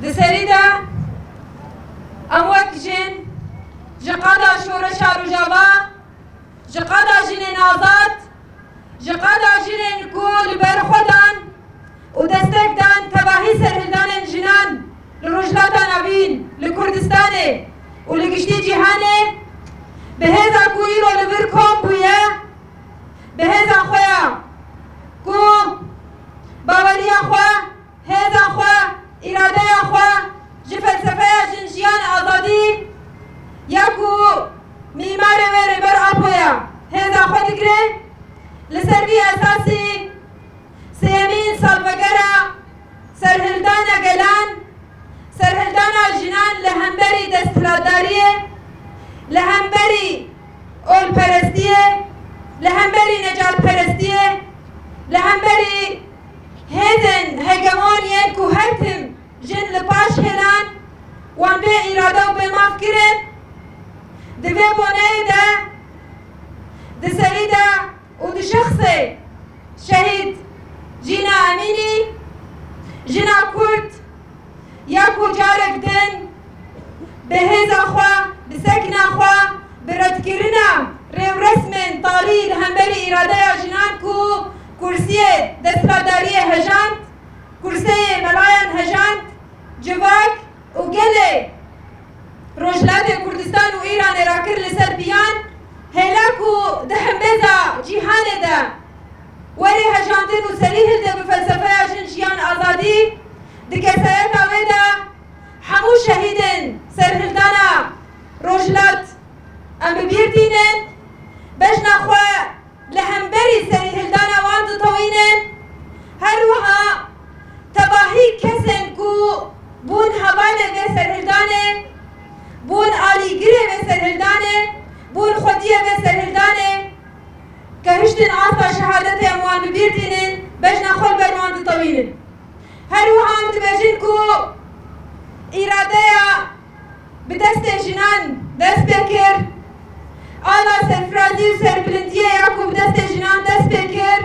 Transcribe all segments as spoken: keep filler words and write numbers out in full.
Di serî de em wek jin ji qada şoreşa Rojava, ji qada jinên azad, ji qada jinên ku li ber xwe dan û destek dan tevahî serhildanên jinan li Rojhilata Navîn, li Kurdistanê û li giştî cîhanê, bi hêza ku îro li vir kom bûye, bi hêza xwe ya ku baweriya xwe, hêza xwe, îradeya xwe ji felsefeya jin, jiyan, azadî ya ku mîmarê wê Rêber Apo ye, hêza xwe digire. Li ser vî esasî sêyemîn salvegera serhildana gelan, serhildana jinan li hemberî desthilatdariyê, li hemberî olperestiyê, li hemberî necatperestiyê, li hemberî hêzên hegemon yên ku her tim jin li paş hêlan, wan bê îrade û bê maf kirin. Di vê boneyê de, di serî de û di şexsê şehîd Cîna Emînî, jina Kurd ya ku carek din bi hêza xwe, bi sekna xwe, bi redkirina rêwresmên tarî li hemberî îradeya jinan ku kursiyê desthilatdariyê hejand, kurseyê melayan hejand, civak û gelê Rojhilatê Kurdistan û Îranê rakir li ser piyan, hêla ku di hembêza cîhanê de werê hejandin û serî hilde bi felsefeya jin, jiyan, azadî, di kesayeta wê de hemû şehîdên serhildana Rojhilat em bi bîr tînin, bejna xwe li hemberî serîhildana wan ditewînin, her wiha tevahî kesên ku bûn hevalê vê serhildanê, bûn alîgirê vê serhildanê, bûn xwediyê vê serhildanê, kehiştin asta şehadetê em wan bi bîr tînin, bejna xwe li ber wan ditewînin. Her wiha em dibêjin ku îradeya bi destê jinan dest pê kir, ala serfirazî û serbilindiyê ya ku bi destê jinan dest pê kir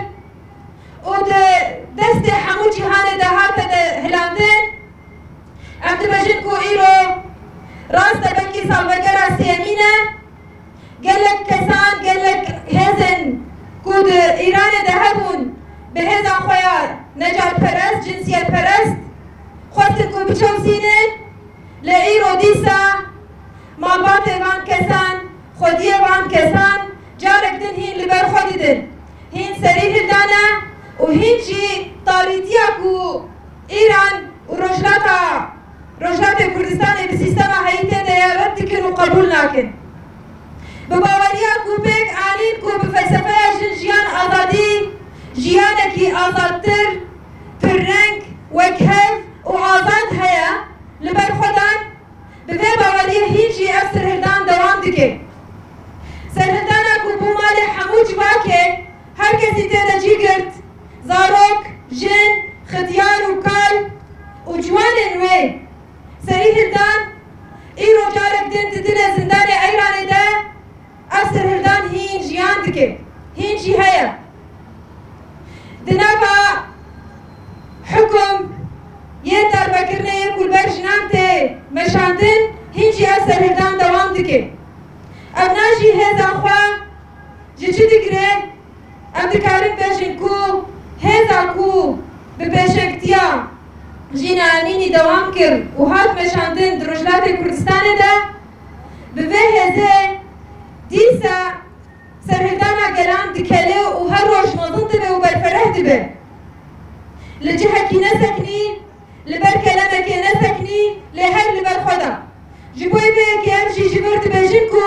û di destê hemû cîhanê de hate de hilandin, em dibêjin ku îro rast e, belkî salvegera sêyemîn e. Gelek kesan, gelek hêzên ku di Îranê de hebûn, bi hêza xwe ya necatperest, cinsiyetperest, xwestin ku biçewsînin, lê îro dîsa malbatê van kesan, xwediyê van kesan carek din hîn li ber xwe didin. Hîn serî hildane û hîn jî tarîtiya ku Îran û Rojhilata, Rojhilatê Kurdistanê bi sîstema heyî tê de ye red dikin û qebûl nakin. Bi baweriya ku pêk anîn ku bi felsefeya jin, jiyan, azadî jiyanekî azadtir, pirreng, wekhev û azad heye, li ber xwe dan, bi vê baweriyê hîn jî ev serhildan dewam dike. Serhildana ku bû malê hemû civakê, her kesî tê de cî girt, zarok, jin, xityar û kal û ciwanên wê serî hildan, îro carek din di dilê zindanê Eyranê de ev serhildan hîn jiyan dike, hîn jî heye. Di nava hukum yê darbekirinê yê ku li ber jinan tê meşandin, hîn jî ev serhildan dewam dike. Ev na jî hêza xwe ji çi digire? Em dikarin bêjin ku hêza ku bi pêşengtiya Jîna Emînî dewam kir û hat meşandin di Rojhilatê Kurdistanê de, bi vê hêzê dîsa serhildana gelan dikele û her roj mezin dibe û berfereh dibe. Li cihekî neseknî, li ber kelemekê neseknî, lê her li ber xwe de. Ji bo vê yekê em jî ji vir dibêjin ku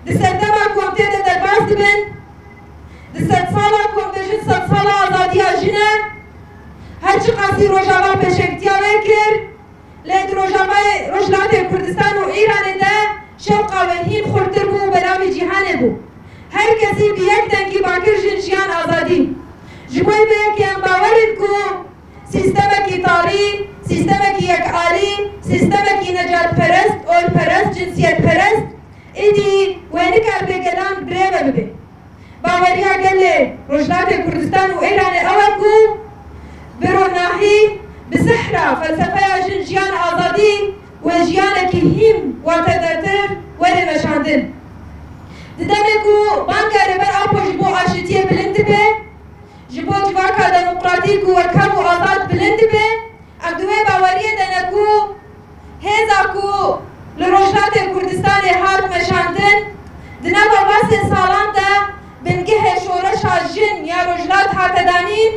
di serdema ku em tê de derbas dibin, di sedsala ku em bêjin sedsala azadiya jin e, her çiqasî Rojava pêşengtiya wê kir, lê di Rojavayê, Rojhilatê Kurdistan û Îranê de şewqa wê hîn xurttir bû û belavî cîhanê bû. Her kesî bi yek dengî bakir jin, jiyan, azadî. Ji bo vê yekê em bawer in ku sîstemekî tarî, sîstemekî yekalî, sîstemekî necatperest, olperest, cinsiyetperest, êdî wê nikaribe gelan bi rê ve bibe. Baweriya gelê Rojhilatê Kurdistan û Îranê ew e ku bi ronahî, bi sihra felsefeya jin, Jiyan azadî wê jiyanekî hîn watedartir were meşandin. Di demê ku banga Rêber Apo ji bo aşitiyê bilind dibe, ji bo civaka demokratîk û wekhev û azad bilind dibe, em di wê baweriyê de ne ku hêza ku li Rojhilatê Kurdistanê hat meşandin, di nava van sê salan de bingehê şoreşa jin ya Rojhilat hate danîn,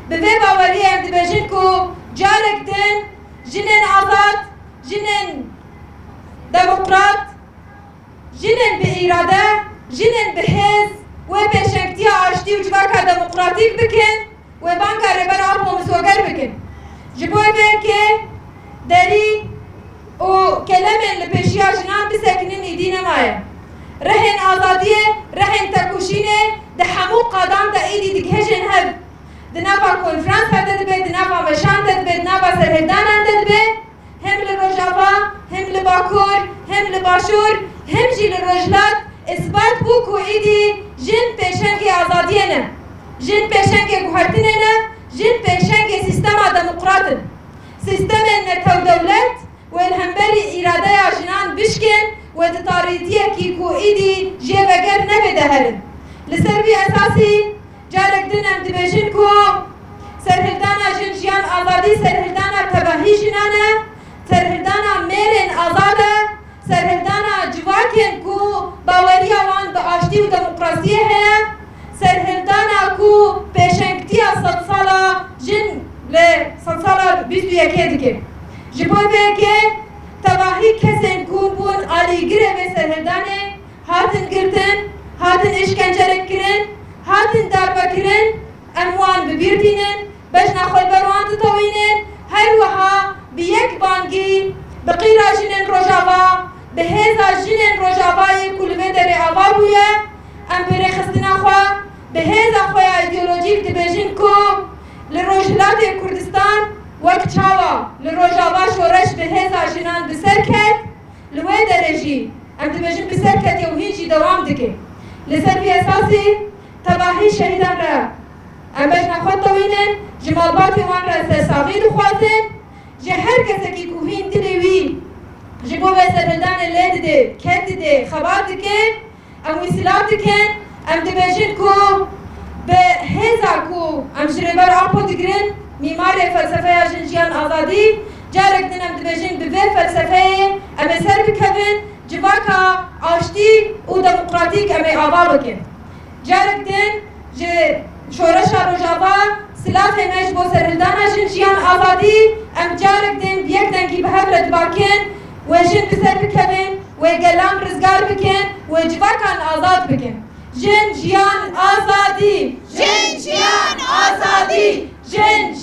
bi vê baweriyê em dibêjin ku carek din jinên azad, jinên demokrat, jinên bi îrade, jinên bi hêz wê pêşengtiya aştî û civaka demokratîk bikin, wê banga Rêber Apo misoger bikin. Ji bo vê yekê derî û kelemên li pêşiya jinan bisekinin îdî nemaye. Rihên azadiyê, rihên tekoşînê di hemû qadan de îdî digihêjin hev. Di nava konferansan de dibe, di nava meşan de dibe, di nava serhildanan de dibe, hem li Rojava, hem li Bakur, hem li Başûr, hem jî li Rojhilat îsbat bû ku îdî jin pêşengê azadiyê ne. Jin pêşengê guhertinê ne, jin pêşengê sîstema demokrat in. Sîstemên netewdewlet wê li hemberî îradeya jinan bişkên, wê di tarîtiyekî ku îdî jê veger nebe de herin. Li ser vî esasî carek din em dibêjin ku serhildana Jin Jiyan Azadî serhildana tevahî jinan e, serhildana mêrên azad e, serhildana civakên ku baweriya wan bi aştî û demokrasiyê heye, serhildana ku pêşengtiya sedsala jin li sedsala bîst û yekê dike. Ji bo vê yekê tevahî kesên ku bûn alîgirê vê serhildanê hatin girtin, hatin îşkencekirin, hatin darbekirin, em wan bi bîr tînin, bejna xwe li ber wan ditewînin, her wiha bi yek bangî bi qîra jinên Rojava, bi hêza jinên Rojavayê ku li vê derê ava bûye, em bi rêxistina xwe, bi hêza xwe ya îdeolojîk dibêjin ku li Rojhilatê Kurdistan wek çawa li Rojava şoreş bi hêza jinan bi ser ket, li wê derê jî em dibêjin bi ser ketiye û hîn jî dewam dike. Li ser vî esasî tevahî şehîdan re em bejna xwe tewînin, ji malbatê wan re sersaxî dixwazin. Ji her kesekî ku hîn dilê wî ji bo vê serhildanê lê dide, ked dide, xebat dike, em wî silav dikin, em dibêjin ku bi hêza ku em ji Rêber Apo digirin, mîmarê felsefeya Jin Jiyan Azadî, carek din em dibêjin bi vê felsefeyê em ê ser bikevin, civaka aştî û demokratîk em ê ava bikin. Carek din ji Şoreşa Rojava silavê me ji bo serhildana Jin Jiyan Azadî, em carek din bi yek dengî bi hev re dibakin, wê jin bi ser bikevin, wê gelan rizgar bikin, wê civakan azad bikin. Jin, jiyan, azadî! Jin, jiyan, azadî! Jin,